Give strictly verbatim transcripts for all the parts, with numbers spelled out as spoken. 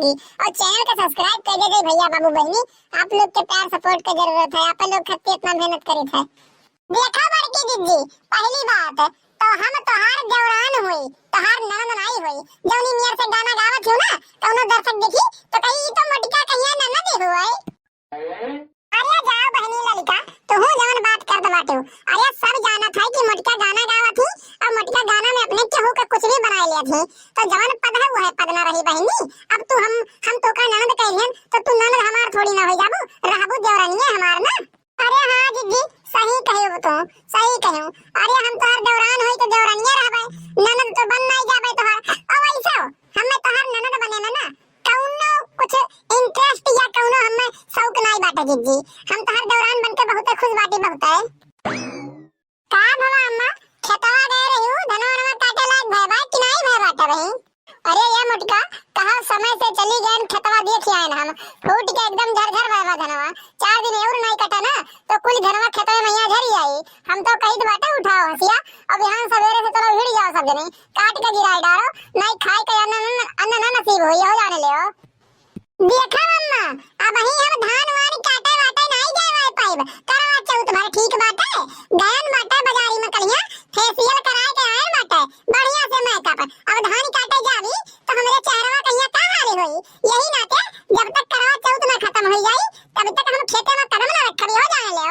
और channel का subscribe कर दे भैया बाबू बहिनी, आप लोग के प्यार support का जरूरत है, आप लोग खातिर इतना मेहनत करित है। देखा बड़की जिज्जी, पहली बात तो हम तोहार देवरान होई, तोहार ननद नाई होई। जौनी नियर से गाना गावत हो ना, कौनो दर्शक देखी तो कही, "ई तो मोटका कहिया ननद ही होई।" अरे जाओ बहिनी ललिका, तुहू जवन बात करत बाटू। अरे सब जानत है कि मोटका गाना गावत ही और मोटका गाना में अपने केहू का कुछ भी बनाए लेत ही। तो जवन पद है वो है पद ना रही बहिनी। अब तू हम, हम तो का ननद कह लिहन तो तू ननद हमार थोड़ी ना हो जाबू, रहबू देवरानिये हमार ना। अरे हाँ जिज्जी, सही कहो तू, सही कहो। अरे हम तोहर देवरान होई तो देवरानिये रहबे, ननद तो बन नहीं जाबे तोहर। और वैसे हमें तोहर ननद बने में ना कौनो कुछ interest या कौनो हमें शौक नहीं बाटे जिज्जी। हम तोहर देवरान बन के बहुते खुश बाटी, बहुते। का भवा अम्मा, खेतवा गए रही हूँ, धनवा वनवा काटे लायक भय बा कि नहीं भय बाटे बहिन? अरे ये मोटका, कहा समय से चली गए खेतवा देख आए हम, फूट के एकदम झरझर भय बा धनवा। चार दिन और नहीं कटा ना तो कुल धनवा खेतवा में यहाँ झरी आई। हम तो कही बाटे उठाओ हंसिया, अब यहाँ सवेरे से चलो भिड़ जाओ सब जने, काट के गिराए डारो, नहीं खाए के अन्न, अन्न, अन्न ना नसीब होई, हो जाने ले। देखा अम्मा, अबही हम धान वान काटे वाटे नाई जाए पाइब। करवा चौथ भर ठीक बाटे, गयन बाटे बाजारी में कलिया, facial कराए के आयन बाटे, बढ़िया से makeup। अब धान काटे जाबी तो हमरे चेहरवा कहिया का हाल होई। यही नाते जब तक करवा चौथ ना खत्म हो जाई, तब तक हम खेते में कदम ना रखबी, हो जाने ले।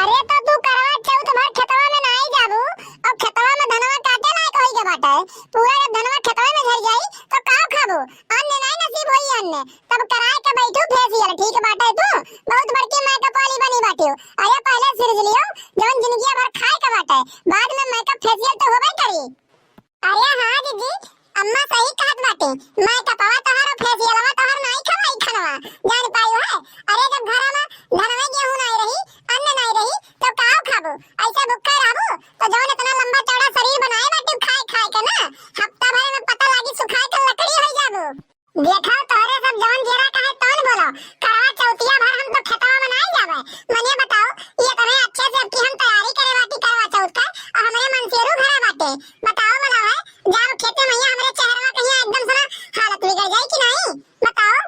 अरे तो तू करवा चौथ भर खेतवा में नाई जाबू, और खेतवा में धनवा काटे लायक होई के बाटे, पूरा जब धनवा खेतवा में झर जाई तो का खाबू? अन्न नाई नसीब होई अन्न, तब कराए के बैठू facial, ठीक बाटे तू, बहुत बड़की makeup वाली बनी बाटियो। अरे पहले सिरज लियो, जवन जिंदगिया भर खाए के बाटे, बाद में makeup facial तो होबे करी। अरे हाँ जिज्जी, अम्मा सही कहत बाटे, makeupवा तोहार और facialवा तोहार नाई खवाई खनवा, जान पायू है। अरे जब घरा में धनवे गेहूं नाई रही, अन्न नाई रही, तो काव खाबू? ऐसे भूखे रहबू तो जौन इतना लंबा चौड़ा शरीर बनाए बाटू खाए खाए के ना, हफ्ता भर में पता लागी सुखाए के लकड़ी हो जाबू। देखो तोहरे सब जौन जेरा कहे तौन बोलो, करवा चौथिया भर हम तो खेतवा में नाई जाबे। मने बताओ, ये इतने अच्छे से अब की हम तैयारी करे बाटी करवा चौथ का, और हमरे मनसेरू घरा बाटे। बताओ बोला है, जाओ खेते मैया हमरे चेहरवा कहिया एकदम से ना हालत बिगड़ जाए कि नहीं? बताओ।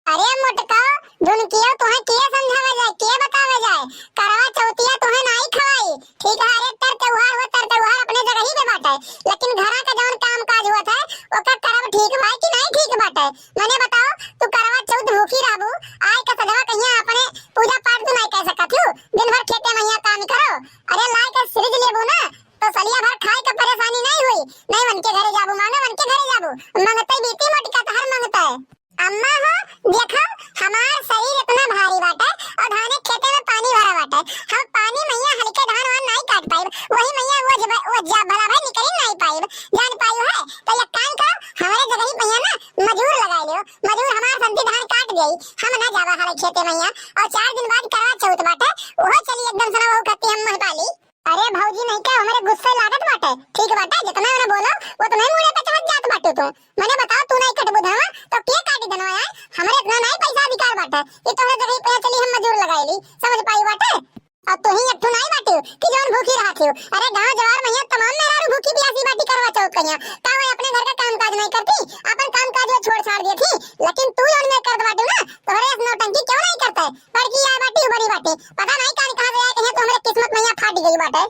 अरे मोटका, धुनकियो तुहे के समझावे जाए, के बतावे जाए? करवा चौथिया तुहे नाई खवाई, ठीक है, अरे तर त्योहार हो, तर त्योहार अपने जगह ही पे बाटे, लेकिन घरा का जौन काम काज होत है, ओकर करब ठीक बा कि नहीं ठीक बाटे? मने बताओ, तू करवा चौथ भूखी रहबू, आय का सजवा कहिया अपने पूजा पाठ तू नहीं कर सकत हूँ, दिन भर खेते मैया काम करो। अरे लाय के सिरज लेबू ना, तो सलिया भर खाए का परेशानी नहीं हुई, नहीं मन के घरे जाबू, मानो मन के घरे जाबू, मंगते बीती मोटका तहर मंगते। अम्मा हो, देखो, हमार शरीर इतना भारी बाटे और धाने खेते में पानी भरा बाटे। हम पानी मैया हल्के धान वान नाई काट पाइब। वही मैया वो जब, वो जा भला भाई निकल ही नाई पाइब। जान पायू है, तो एक काम करो, हमारे जगह ही मैया ना मजूर लगा लियो। मजूर हमार संती धान काट देई। हम ना जावा हमारे खेते मैया। और चार दिन बाद करवा चौथ बाटे, वो चली एकदम सना वो करती हम महपाली। अरे भौजी नहीं का हमरे गुस्से लागत बाटे। ठीक बाटे, जितना उन्हें बोलो, वो तुम्हें मुड़े पे चढ़त जात बाटे तू। मने बताओ, तू नहीं कटबू धनवा, तो के काटी धनवा है? हमरे इतना नहीं पैसा अधिकार बाटे कि तोहरे जगह पे चली हम मजूर लगाई ली, समझ पाई बाटे? और तू ही एक ठो नहीं बाटे कि जौन भूखी रहत हो। अरे गांव जवार में यहाँ तमाम मेहरारू भूखी प्यासी बाटी करवा चौथ कहिया। का वो अपने घर का काम काज नहीं करती? अपन काम काज वो छोड़ छाड़ दिए थी, लेकिन तू जौन में करत बाटे ना, तोहरे इस नौटंकी क्यों नहीं करता है? बड़की आए बाटी, बड़ी बाटी, पता नहीं कान कहाँ से आए, कहीं तो हमरे किस्मत मैया फाट गई बाटे।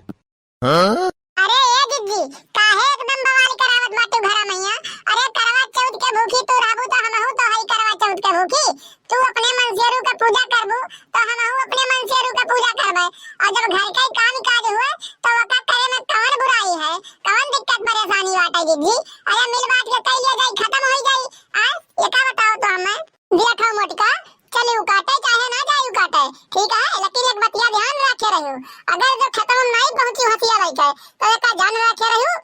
हाँ? अरे ए जिज्जी, काहे एकदम बवाल करावत बाटू घरा मैया? अरे करवा चौथ के भूखी तू रहबू तो हमहू तो हई करवा चौथ के भूखी। तू अपने मनसेरू के पूजा करबू तो हमहू अपने मनसेरू के पूजा करबे। और जब घर के काम काज हुए तो ओका करे में कौन बुराई है, कौन दिक्कत परेशानी बाटे जिज्जी? अरे मिल बांट के कई ले जाई, खत्म हो जाई। आ, ये का बताओ तो हमें? देखो मोटका, चली उ काटे चाहे ना जाई उ काटे, ठीक है, लेकिन एक बतिया ध्यान रखे रहियो, अगर जो खेतवा में नहीं पहुंची हंसिया लइके, तो एका जान रखे रहियो,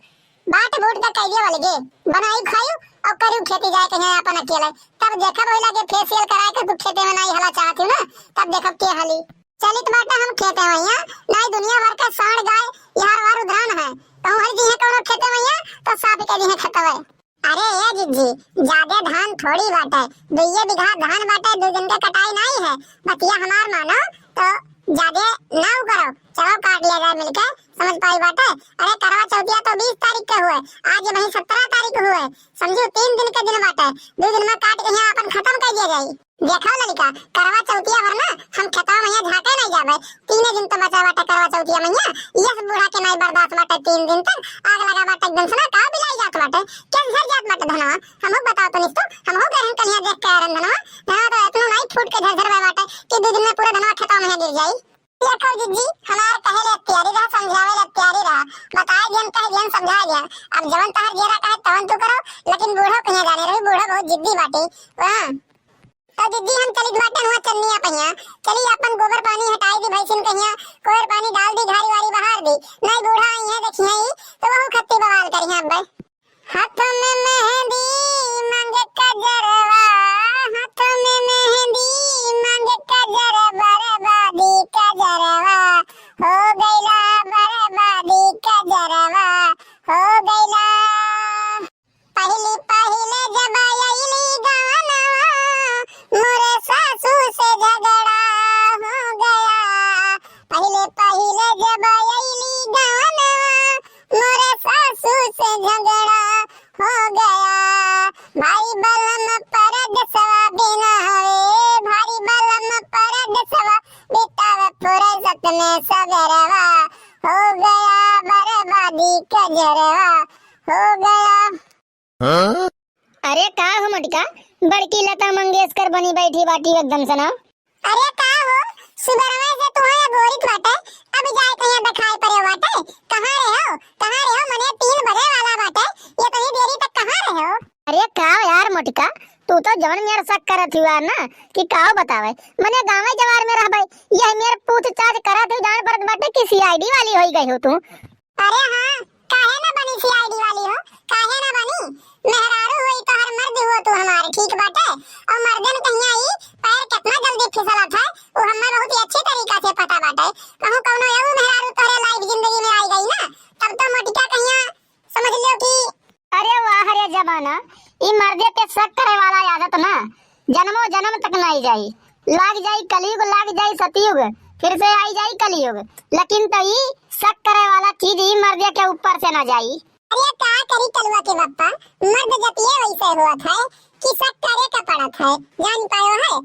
बाट बूट के कैले वाले गे, बनाई खायू और करू खेती जाए के यहाँ अपन अकेले, तब देखब वही लगे facial कराए के तू खेते में नहीं हला चाहती हो ना, तब देखब के हली। चलित बाटे हम खेते में यहाँ, नहीं दुनिया भर का सांड गाय यार वार उधरान है, कहूँ हल जी है कौनो खेते में यहाँ, तो साफ के जी है खेतवे। अरे ए जिज्जी, जादे धान थोड़ी बाटे, दुइये बीघा धान बाटे, दू दिन के कटाई नाई है। बतिया हमार मानो तो जादे ना उ करो, चलो काट लिया जाए मिलके, समझ पाई बाटे। अरे करवा चौथिया तो बीस तारीख के हुए, आज ये वही सत्रह तारीख हुए, समझू तीन दिन के दिन बाटे, दो दिन में काट के यहाँ अपन खत्म कर दिया जाई। देखो लड़का, करवा चौथिया भर ना हम खेतवा में यहाँ झाँके नहीं जाबे, तीने दिन तो बचा बाटे करवा चौथिया में यहाँ, यस बूढ़ा के नहीं बर्दाश्त बाटे, तीन दिन तक आग लगा बाटे एकदम से ना, का बिलाई जात बाटे, कैसे झर जात बाटे धनवा, हमहू बताओ तो निस्तु, हमहू गए हैं कलिया देख के आरन धनवा, धनवा तो इतना नहीं फूट के झर झर बाटे कि दो दिन में पूरा धनवा खेतवा में यहाँ गिर जाई। देखो जीजी, हमार कहे ले तैयारी रहा, समझावे ले तैयारी रहा, बताए दियन, कह दियन, समझाए दियन। अब जवन तहर जियरा कहे तवन तू करो, लेकिन बूढ़ो कहिया जाने रही, बूढ़ो बहुत जिद्दी बाटे। हाँ। तो जीजी हम चलित बाटे हुआ चन्निया पहिया, चली अपन गोबर पानी हटाई दी भैंसिन कहिया, गोबर पानी डाल दी, घारी वारी बहार दी, नहीं बूढ़ा आई है देखिए ही, तो वहू खत्ती बवाल करिया अब। हाथ में मेहंदी मांगे कजरवा, हाथ में मेहंदी मांगे कजरवा, बर्बादी कजरवा हो गइला, बर्बादी कजरवा हो गइला। पहिले पहिले जब अइली गवनवा, मोरे सासू से झगड़ा हो गया। पहिले पहिले जब अइली गवनवा, मोरे सासू से झगड़ा हो गया। भाई बलम परदेसवा बिना हवे, भाई बलम परदेसवा बितावे फुरसत में सबेरवा हो गया, बर्बादी कजरवा हो गया। हाँ? अरे का हो मोटका, बड़की लता मंगेशकर बनी बैठी बाटी एकदम से ना। अरे का हो, सुबरवे से तू है गोरित बाटे, अब जाए कहिया दिखाई पड़े बाटे। कहाँ रहे हो, कहाँ रहे हो, मने तीन बजे वाला बाटे, ये तो ही देरी तक कहाँ रहे हो? अरे का यार मोटका, तू तो जवन मेर शक करत हुआ ना कि का बतावे, मने गाँवे जवार में रहबे, यह मेर पूछताछ करत हुई जान पड़त बाटे कि सीआईडी वाली होई गई हो तू। अरे हाँ, काहे ना बनी सीआईडी वाली हो, काहे ना बनी? मेहरारू होई तो हर मर्द हुआ तू हमार, ठीक बाटे? और मर्दन कहिया ई पैर कितना जल्दी फिसलत है, वो हमें बहुत ही अच्छे तरीका से पता बाटे। कहूँ कौनो एगो मेहरारू तोहरे लाइफ जिंदगी में आई गई ना, तब तो मोटिका कहिया समझ लियो कि अरे वाह रे जमाना, ई मर्दे के शक करे वाला आदत ना जन्मों जन्म तक नहीं जाई। लाग जाई कलयुग, लाग जाई सतयुग, फिर से आई जाई कलयुग, लेकिन तो ई शक करे वाला चीज ई मर्दे के ऊपर से ना जाई। अरे का करी कलुआ के बप्पा, मर्द जतिये वैसे होत है कि शक करे के पड़त है, जान पायो है।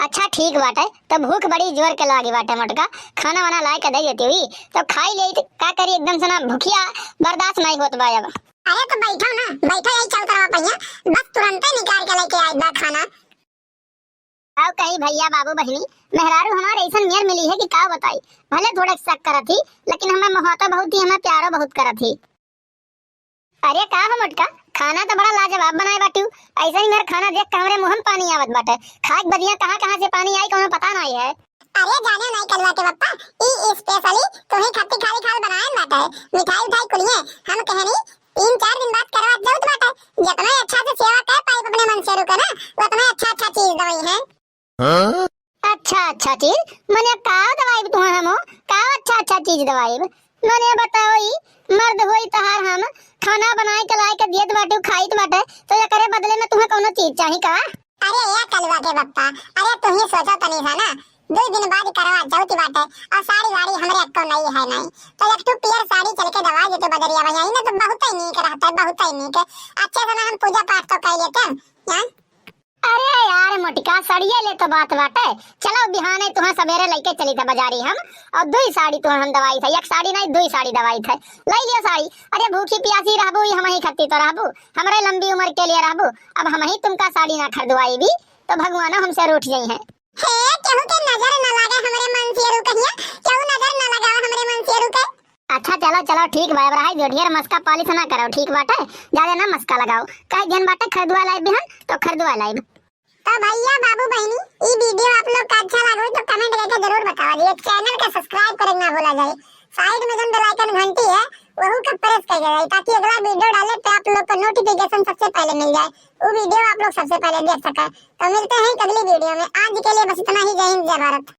अच्छा ठीक बाटे, तो भूख बड़ी जोर के लागी बाटे मोटका, खाना वाना लाए के दे देती हुई तो खाई ले, तो का करी एकदम से ना भूखिया बर्दाश्त नहीं होत बा अब। अरे तो बैठो ना, बैठो यही चल करवा पहिया, बस तुरंते निकाल के लेके आए बा खाना। का कही भैया बाबू बहिनी, मेहरारू हमारे ऐसन मेर मिली है कि का बताई, भले थोड़ा शक करत ही, लेकिन हमें मोहतो बहुत ही, हमें प्यारो बहुत करत ही। अरे का हो मोटका, खाना तो बड़ा लाजवाब बनाए बाटू, ऐसा ही मेर खाना देख के हमरे मुंह में पानी आवत बाटे, खाए के बदिया कहाँ कहाँ से पानी आई कौनो पता नहीं है। अरे जाने नहीं कलुआ के बप्पा, ई specially तोहे खातिर खाली खाल बनाए बाटे, मिठाई उठाई कुलिए हम कहनी तीन चार दिन बाद करवा जरूरत बाटे, जितना अच्छा से सेवा कर पाई अपने मन से रुके ना, उतना अच्छा अच्छा चीज दवाई है। हाँ? अच्छा अच्छा चीज मने का दवाई तू हम हो? का अच्छा अच्छा चीज दवाई? मने बताओ ई मर्द होई तहार हम खाना बनाए के लाए के दियत बाटू खाइत बाटे तो एकरे बदले में तुहे कौनो चीज चाही का? अरे ए कलुआ के बप्पा, अरे तू ही सोचो तनी सा ना, दो दिन बाद करवा चौथ बाटे और साड़ी वाड़ी हमरे अक्को नहीं है नहीं, तो एक ठो पियर साड़ी चल के दवा देते बदरिया भैया, इन्हें तो बहुत ही नीक रहता है, बहुत ही नीक। अच्छे से ना हम पूजा पाठ तो कर लेते हैं। अरे यार मोटिका, सड़िए ले तो बात बाटे। चलो बिहाने तुहें सवेरे लेके चली था बाजारी हम, और दुई साड़ी तुहें हम दवाई था, एक साड़ी नहीं दुई साड़ी दवाई था। ले लियो साड़ी। अरे भूखी प्यासी रहबू, ई हम ही खत्ती तो रहबू, हमरे लंबी उम्र के लिए रहबू। अब हम ही तुमका साड़ी ना खरीदवाई भी तो भगवान हमसे रूठ जाई हैं। हे, केहू के नजर न लागे हमरे मन से रुके हिया, केहू नजर न लगावे हमरे मन से रुके। अच्छा चलो चलो ठीक बा, अब रहाई जो ढेर मस्का पालिश ना करो, ठीक बाटे, ज्यादा ना मस्का लगाओ, कहे जन बाटे खरीदवा लाइब बिहान तो खरीदवा लाइब। तो भैया बाबू बहिनी, ई वीडियो आप लोग का अच्छा लागो तो कमेंट करके जरूर बतावा दिए, चैनल का सब्सक्राइब करे ना भूला जाए, साइड में जन बेल आइकन घंटी है वहू का प्रेस कर जाए ताकि अगला वीडियो डाले पे आप लोग को नोटिफिकेशन सबसे पहले मिल जाए, वो वीडियो आप लोग सबसे पहले देख सके। तो मिलते हैं एक अगली वीडियो में, आज के लिए बस इतना ही। जय हिंद, जय भारत।